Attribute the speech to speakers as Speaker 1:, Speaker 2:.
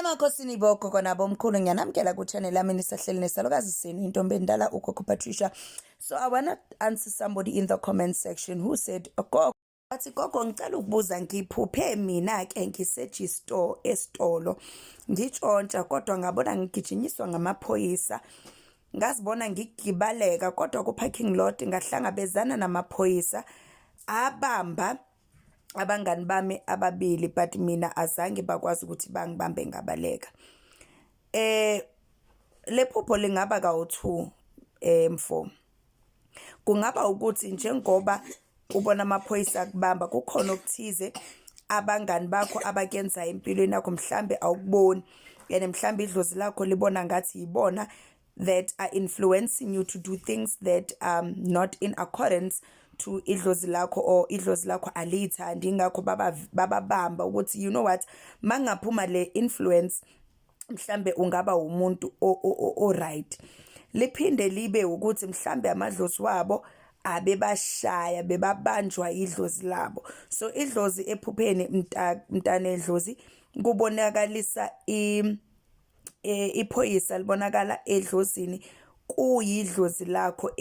Speaker 1: Emakhosini bogogo nabomkhulu, ngiyanamukela ku-channel yami, nisahleli nesalukazi senu, intombi endala, uGogo Patricia. So I wanna answer somebody in the comment section who said, "Gogo," wathi, "Gogo, ngicela ukubuza, ngiphuphe mina-ke ngise-G-store, esitolo, ngitshontsha, kodwa ngabona ngigijinyiswa ngamaphoyisa. Ngazibona ngigibaleka, kodwa ku-parking lot ngahlangabezana namaphoyisa, abamba abangani bami ababili, but mina azange bakwazi ukuthi bangibambe, ngabaleka." Le phupho lingaba kawu-2, mfo. Kungaba ukuthi njengoba ubona amaphoyisa akubamba, kukhona okuthize abangani bakho abakuyenzayo empilweni yakho, mhlambe awukuboni, and mhlambe idlozi lakho libona ngathi yibona that are influencing you to do things that are not in accordance to idlozi lakho, or idlozi lakho aliyithandi. Ingakho bababamba ukuthi, you know what, mangaphuma le influence, mhlambe ungaba umuntu o-right. Liphinde libe ukuthi mhlambe amadlozi wabo abebashaya, bebabanjwa idlozi labo. So idlozi ephupheni, mntana edlozi, kubonakalisa iphoyisa libonakala edlozini, kuyidlozi lakho.